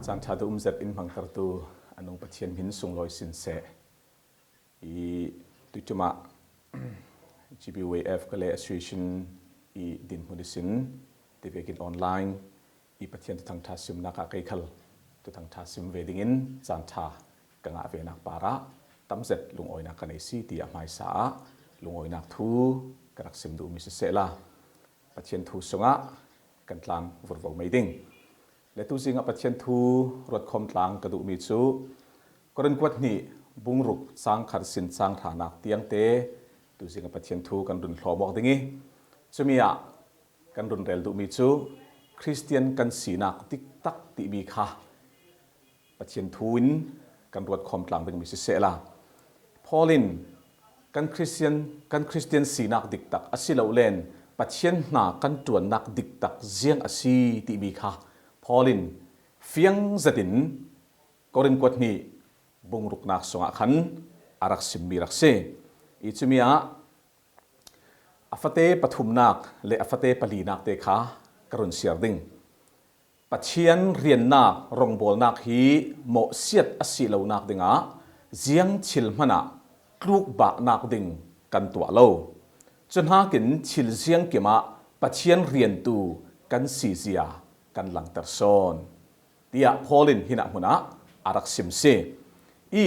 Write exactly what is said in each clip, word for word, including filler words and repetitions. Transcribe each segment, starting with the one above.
Caan ṭha duh um zet in hmangtertu a nung Pathian hmin sunglawi sin seh. I tuiṭumah G B Y F Kalay Association i dinhmun ihsin tivekin online i Pathian thuthang ṭha simnak ah kei khal thuthang ṭha sim ve dingin caan ṭha ka ngah venak parah tam zet lungawinak ka nei si tiah hmaisa ah lungawinak thu ka rak sim duhmi sisehla Pathian thu sungah kan tlang vurvo mei ding. Le tuzingah Pathian thu ruatkhawm tlang ka duhmi cu Korin kuat hnih bung ruk cang khat sin cang hranak tiangte tuzingah Pathian thu kan run hlawm awk ding i cumi ah kan run rel duhmi cu Khristian kan sinak diktak timi kha Pathian thu in kan ruatkhawm tlang dingmi sisehla, Paul in kan Khristian, kan Khristian sinak diktak a si lo len Pathian hna kan ṭuannak diktak ziang a si timi kha Paul in fiang zetin Korin kuat hnih bung ruknak sungah khan a rak simmi rak si. I cumi ah a fate pathumnak le a fate palinak te kha ka run siar ding. Pathian riannak rongbawlnak hi mawhsiat a si lonak dingah ziang thil hmanah tlukbahnak ding kan tuah lo. Cuhnakin thil ziangkim ah Pathian riantu kan sizia kan langter sawn, tiah Paul in hinah hmun ah a rak sim si. I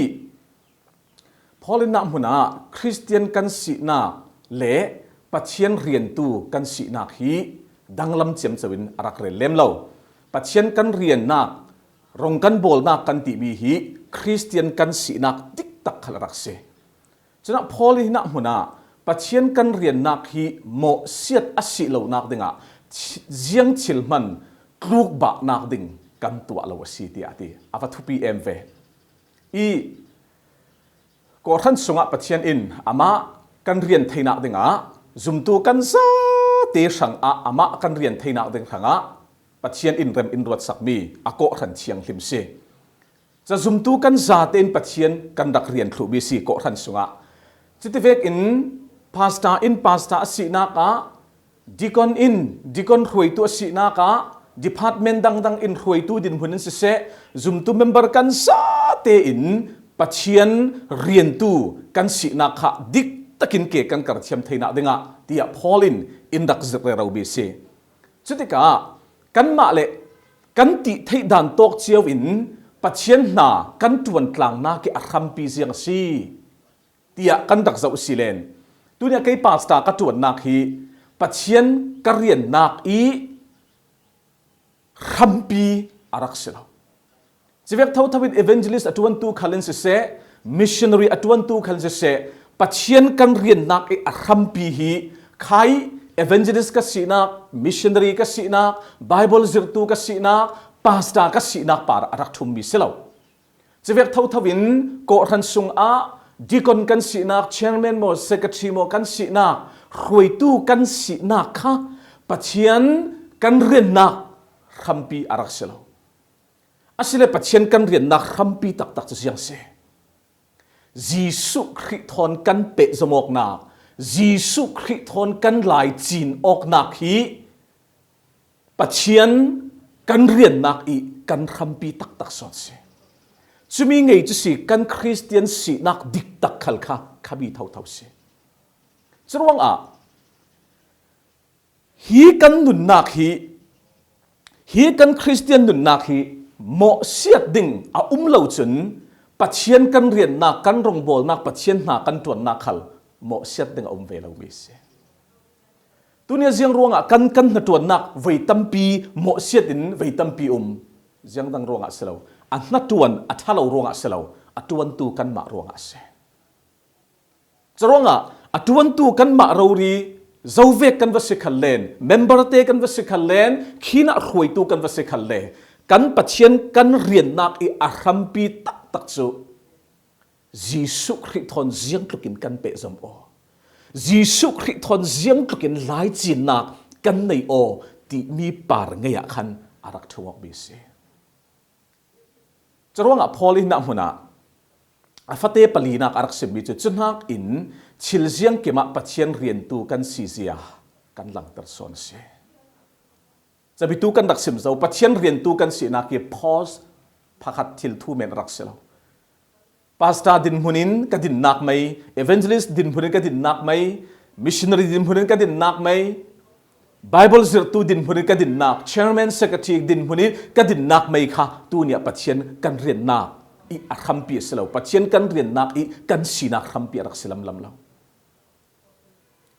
Paul in hinah hmun ah Khristian kan sinak le Pathian riantu kan sinak hi danglam ciamco in a rak rel lem lo. Pathian kan riannak, rong kan bawlnak kan timi hi Khristian kan sinak diktak khal a rak si. Cunah Paul in hinah hmun ah Pathian kan riannak hi mawhsiat a si lonak dingah thi-, ziang thil hman tlukbahnak ding kan tuah lo a si, tiah a ti. A va thupi em ve. I kawhhran sungah Pathian in amah kan rian theinak dingah zumtu kan zate hrangah amah kan rian theinak ding hrangah Pathian in rem in ruatsakmi a kawhhran thianghlim si. Cazumtu kan zate in Pathian kan rak rian thluhmi si kawhhran sungah. Cutivek in pastor in pastor a sinak ah, deacon in deacon hruaitu a sinak ah, department dangdang in hruaitu dinhmun in siseh, zumtu member kan zate in Pathian riantu kan sinak kha diktakin ke kan karthiam theinak dingah, tiah Paul in in rak zirh reromi si. Cutikah kanmah le kan tih theih dan tawk cio in Pathian hna kan ṭuan tlangnak hi a hrampi ziang a si, tiah kan rak zoh si len. Tunia kei pastor ka ṭuannak hi Pathian ka riannak i hrampi a rak si lo. Civek thotho in evangelist a ṭuantu khal in siseh, missionary a ṭuantu khal in siseh, Pathian kan riannak i a hrampi hi khai evangelist ka sinak, missionary ka sinak, Bible zirhtu ka sinak, pastor ka sinak par a rak ṭhummi si lo. Civek thotho in kawhhran sungah deacon kan sinak, chairman maw, secretary maw kan sinak, hruaitu kan sinak kha Pathian kan riannak hrampi a rak si lo. Asile Pathian kan riannak hrampi taktak cu ziang si. Jesuh Khrih thawn kan pehzom awknak, Jesuh Khrih thawn kan laicin awknak hi Pathian kan riannak i kan hrampi taktak sawn si. Cumi ngei cu si kan Khristian sinak diktak khal kha khami thotho si. Curuangah hi kan nunnak hi, hi kan Khristian nunnak hi mawhsiat ding a um lo cun Pathian kan riannak, kan rongbawlnak, Pathian hna kan ṭuannak khal mawhsiat ding a um ve lomi si. Tunia ziang ruangah kan, kan hnaṭuannak voi tampi mawhsiat in voi tampi um. Ziang dang ruangah si lo, a hnaṭuan a ṭha lo ruangah si lo, a ṭuantu kanmah ruangah a si. Curuangah a ṭuantu kanmah rori zovek kan va si khal len, member te kan va si khal len, khinah hruaitu kan va si khal le, kan Pathian kan riannak i a hrampi taktak cu Jesuh Khrih thawn ziangtlukin kan pehzom aw, Jesuh Khrih thawn ziangtlukin laicinnak kan nei aw timi par ngei ah khan a rak ṭhu awkmi a si. Curuangah Paul in hinah hmun ah a fate palinak a rak simmi cu, cuhnak in thil ziangkim ah Pathian riantu kan sizia kan langter sawn a si. Cabitu kan rak sim zo, Pathian riantu kan sinak hi post pakhat thil thu men a rak si lo. Pastor dinhmun in ka dinnak mai, evangelist dinhmun in ka dinnak mai, missionary dinhmun in ka dinnak mai, Bible zirhtu dinhmun in ka dinnak, chairman secretary dinhmun in ka dinnak mai kha tuni ah Pathian kan riannak i a hrampi a si lo. Pathian kan riannak i kan sinak hrampi a rak si lamlam lo.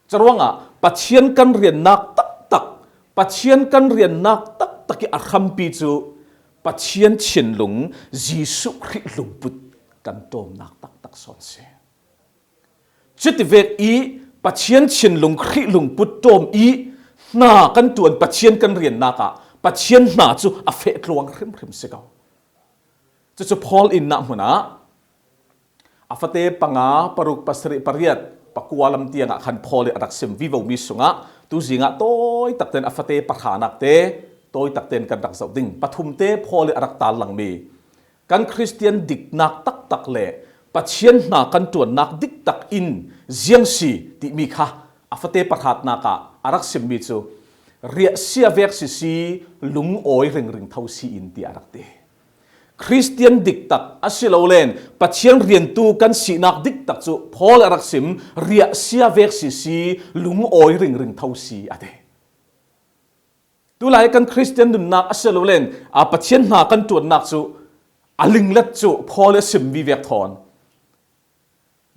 Curuangah Pathian kan riannak taktak, Pathian kan riannak taktak i a hrampi cu Pathian thinlung Jesuh Khrih lungput kan ṭawmnak taktak sawn si. Cutivek i Pathian thinlung Khrih lungput ṭawm i hna kan ṭuan, Pathian kan riannak ah Pathian hna cu a feh tluang hrimhrim si ko. Cucu Paul in nahmun ah a fate panga, paruk, pasarih, pariat, pakua lam tiangah khan Paul in a rak sim vivomi sungah tuzing ah tawi takten a fate pahranak te tawi takten kan rak zoh ding. Pathum te Paul in a rak tarlangmi kan Khristian diknak taktak le Pathian hna kan ṭuannak diktak in ziang si timi kha a fate pahratnak ah a rak simmi cu riahsia vek sisi, lungawi ringring tho si in tiah a rak ti. Khristian diktak a si lo len Pathian riantu kan sinak diktak cu Paul a rak sim, riahsia vek sisi, lungawi ringring tho si a ti. Tulai kan Khristian nunnak a si lo len a Pathian hna kan ṭuannak cu a linglet cu Paul a sim vivek thawn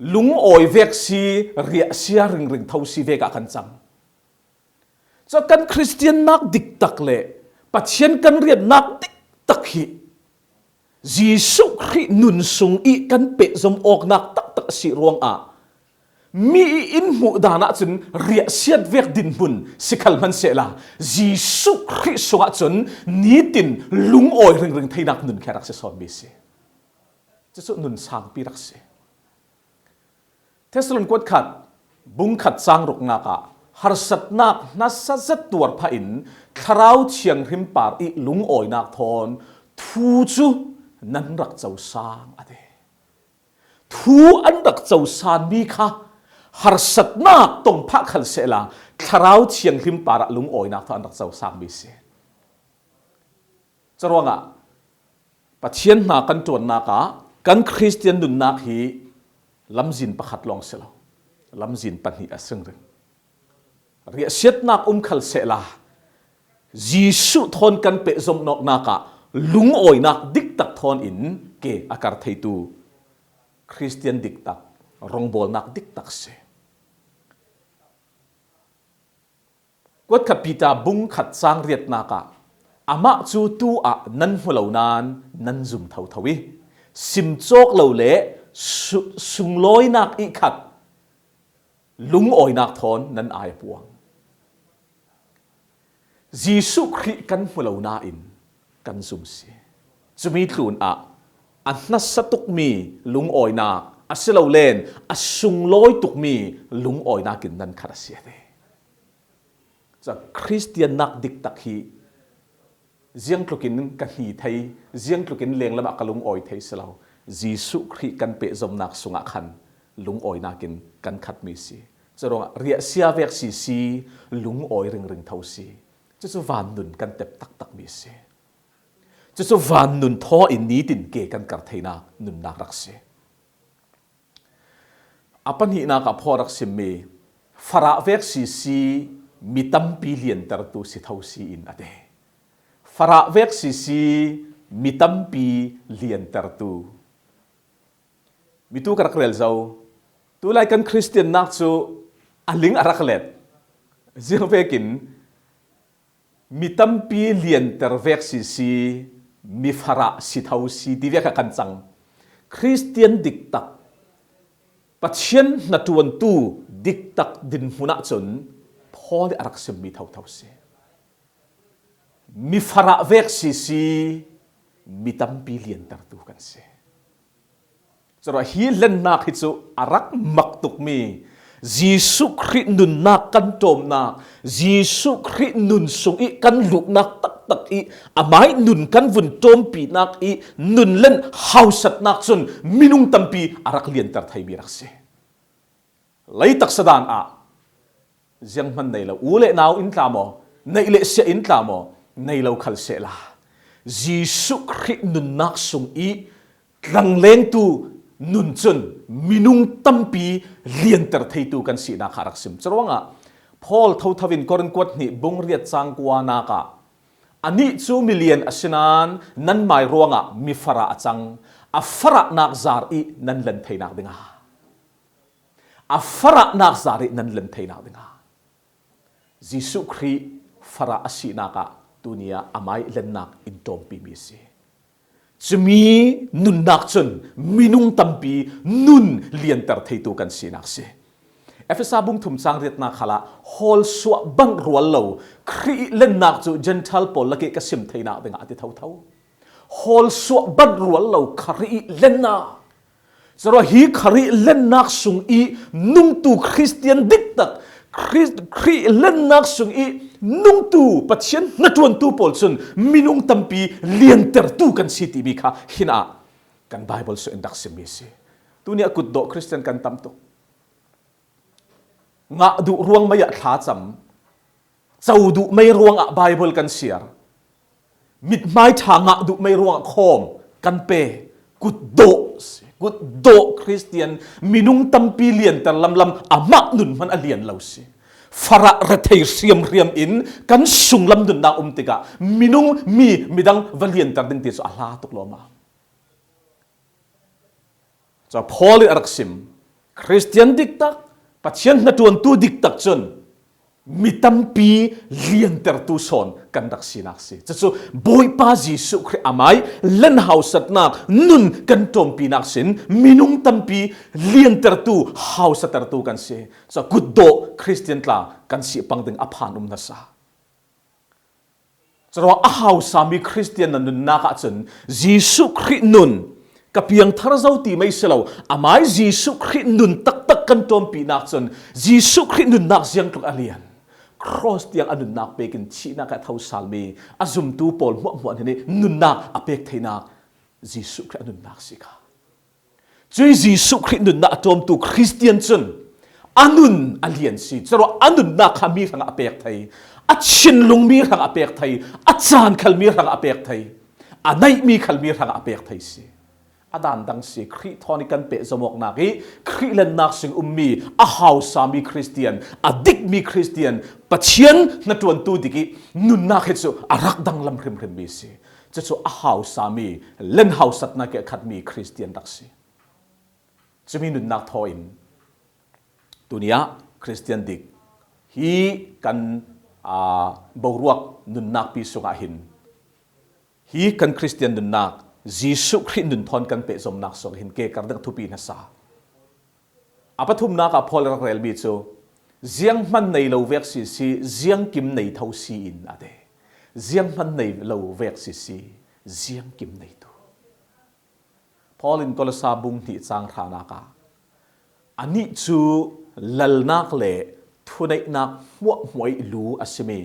lungawi vek si, riahsia ringring tho si vek ah kan cang. Cun kan Khristiannak diktak le Pathian kan riannak diktak hi Jesuh Khrih nun sung i kan pehzom awknak taktak a si ruangah mi i in hmuh dan ahcun riahsiat vek dinhmun si khal hmansehla Jesuh Khrih sungah cun nitin lungawi ringring theinak nun khi a rak si sawnmi si. Cucu nun sangpi rak si. Thessalon kuat khat, bung khat cang ruknak ah harsatnak nasa zet tuar phah in Thlarau Thianghlim par i lungawinak thawn thu cu nan rak cosang a ti. Thu an rak cosanmi kha harsatnak tong phah khal sehla Thlarau Thianghlim par ah lungawinak thawn an rak cosangmi si. Curuangah Pathian hna kan ṭuannak ah kan Khristian nunnak hi lamzin pakhat lawng si lo, lamzin pahnih a si ringring. Riahsiatnak um khal sehla Jesuh thawn kan pehzom awknak ah lungawinak diktak thawn in ke a kar theitu Khristian diktak, rawngbawlnak diktak si. Kuat khat Peter bung khat cang riatnak ah amah cu tu ah nan hmu lo nain nan zum thotho i sim cawk lo le su-, sunglawinak i khat lungawinak thawn nan ai a puang. Jesuh Khrih kan hmu lo nain kan zum si. Cumi tlun ah a nasa tukmi lungawinak a si lo len a sunglawi tukmi lungawinak in nan khat a si a ti. Cun Khristiannak diktak hi ziangtlukin ka hni thei, ziangtlukin lenglam ah ka lungawi thei si lo. Jesuh Khrih kan pehzomnak sungah khan lungawinak in kan khatmi si. Curuangah riahsia vek sisi, lungawi ringring tho si. Cucu vannun kan tep taktakmi si. Cucu vannun thaw in nitin ke kan kar theinak nunnak rak si. A pahnihnak ah Paul rak simmi, farah vek sisi mi tampi liantertu si tho si in a ti. Farah vek sisi mi tampi liantertu. Mi tu ka rak rel zo. Tulai kan Khristiannak cu a ling a rak let. Ziangvekin mi tampi lianter vek sisi, mi farah si tho si ti vek ah kan cang. Khristian diktak, Pathian hnaṭuantu diktak dinhmun ah cun Paul a rak simmi thotho si. Mi farah vek sisi, mi tampi liantertu kan si. Curuah hi lennak hi cu a rak mak tukmi, Jesuh Khrih nunnak kan ṭawmnak, Jesuh Khrih nun sung i kan luhnak taktak i amai nun kan vun ṭawmpinak i nun len hausatnak cun minung tampi a rak lianter theimi rak si. Lei taksa dan ah zianghman nei lo, u le nau in tla maw, neih le siah in tla maw, nei lo khal sehla, Jesuh Khrih nunnak sung i tlanglengtu nun cun minung tampi lianter theitu kan sinak kha a rak sim. Curuangah Paul thotho in Korin kuat hnih bung riat cang kuanak ah, "Anih cu milian a si nain nanmai ruangah mi farah a cang, a farahnak zar i nan len theinak dingah, a farahnak zar i nan len theinak dingah." Jesuh Khrih farah a sinak ah tuni ah amai lennak in ṭawmpimi a si. Cumi nunnak cun minung tampi nun lianter theitu kan sinak si. Efesa bung thum cang riatnak khalah hawlsuah banh rual lo Khrih lennak cu Gentile pawl lakih ka sim theinak dingah a ti thotho. Hawlsuah banh rual lo Khrih lennak. Curuah hi Khrih lennak sung i nungtu Khristian diktak, Khri-, Khrih lennak sung i nungtu Pathian hnaṭuantu pawl cun minung tampi liantertu kan si timi kha hinah kan Baibal sung in rak simmi a si. Tuni ah kutdawh Khristian kan tam tuk. Ngah duh ruang mei ah thlacam, co duh mei ruangah Baibal kan siar, mithmai ṭha ngah duh mei ruangah khawm kan pe, kutdawh si. Kutdawh Khristian minung tampi lianter lamlam amah nun hman a lian lo si. Farah rethei hriamhriam in kan sunglam nunnak um tikah minung mi midang va lianter ding ti cu a hla tuk lawmah. Cun Paul in a rak sim, Khristian diktak, Pathian hnaṭuantu diktak cun mi tampi liantertu sawn kan rak sinak si. Cucu Bawipa Jesuh Khrih amai len hausatnak nun kan ṭawmpinak sin minung tampi liantertu, hausatertu kan si. Cun kutdawh Khristian tla kan si pang ding a phan um hmasa. Curuah a hausami Khristian na nunnak ahcun Jesuh Khrih nun ka piangthar zo ti mei si lo, amai Jesuh Khrih nun taktak kan ṭawmpinak cun Jesuh Khrih nunnak ziangtluk a lian. Cross tiang a nunnak pekin thihnak ah a tho salmi a zumtu pawl hmuahhmuah hna nih nunnak a pek theinak Jesuh Khrih a nunnak si kha. Cui Jesuh Khrih nunnak a ṭawmtu Khristian cun a nun a lian si. Curuah a nunnak kha mi hrangah a pek thei, a thinlung mi hrangah a pek thei, a caan khal mi hrangah a pek thei, a neihmi khal mi hrangah a pek thei si. A daan dang si. Khrih thawn i kan pehzom awknak i Khrih lennak sung ummi a hausami Khristian, a dikmi Khristian, Pathian hnaṭuantu dik i nunnak hi cu a rak danglam hrimhrimmi si. Cucu a hausami, len hausatnak i a khatmi Khristian rak si. Cumi nunnak thaw in tuni ah Khristian dik hi kan, aa, boruak nunnakpi sungah hin hi kan Khristian nunnak Jesuh Khrih nun thawn kan pehzomnak sungah hin ke kar deuh thupi hna sa. A pathumnak ah Paul rak relmi cu zianghman nei lo vek sisi, ziangkim nei tho si in a ti. Zianghman nei lo vek sisi, ziangkim neitu. Paul in Kolosa bung hnih cang hranak ah, "Anih cu lalnak le thuneihnak hmuahhmuah i lu a simi,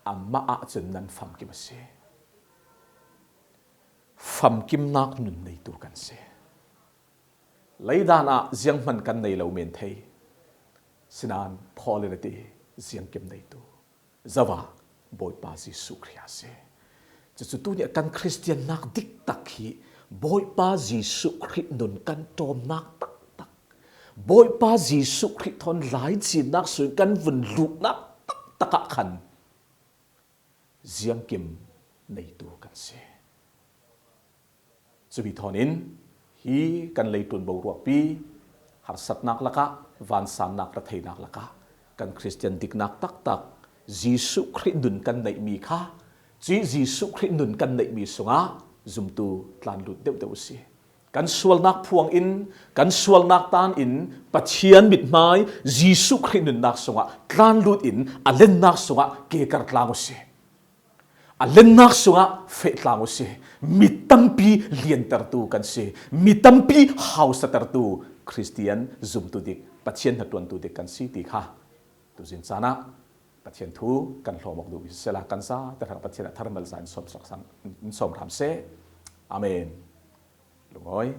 amah ahcun nan famkim a si." Famkimnak nun neitu kan si. Leidan ah zianghman kan nei lo men thei. Sinain Paul in a ti, ziangkim neitu. Zoh ah, Bawipa Jesuh Khrih a si. Cucu tuni ah kan Khristiannak diktak hi Bawipa Jesuh Khrih nun kan ṭawmnak taktak, Bawipa Jesuh Khrih thawn laicinnak sung kan vun luhnak taktak ah khan ziangkim neitu kan si. Cumi thawn in hi kan leitlun boruakpi harsatnak lakah, vansannak retheinak lakah, kan Khristian diknak taktak Jesuh Khrih nun kan neihmi kha, cui Jesuh Khrih nun kan neihmi sungah zumtu tlanlut deuhdeuh a si. Kan sualnak phuang in, kan sualnak tan in Pathian mithmai Jesuh Khrih nunnak sungah tlanlut in a lennak sungah kekar tlang u si. A lennak sungah feh tlang u si. Mi tampi liantertu kan si. Mi tampi hausatertu Khristian zumtu dik, Pathian hnaṭuantu dik kan si ti kha tuzing caan ah Pathian thu kan hlawm awk duhmi siseh la, kan zate hrang Pathian a tharmal za in sawm sak sang, in sawm hram seh. Amen. Lungawi.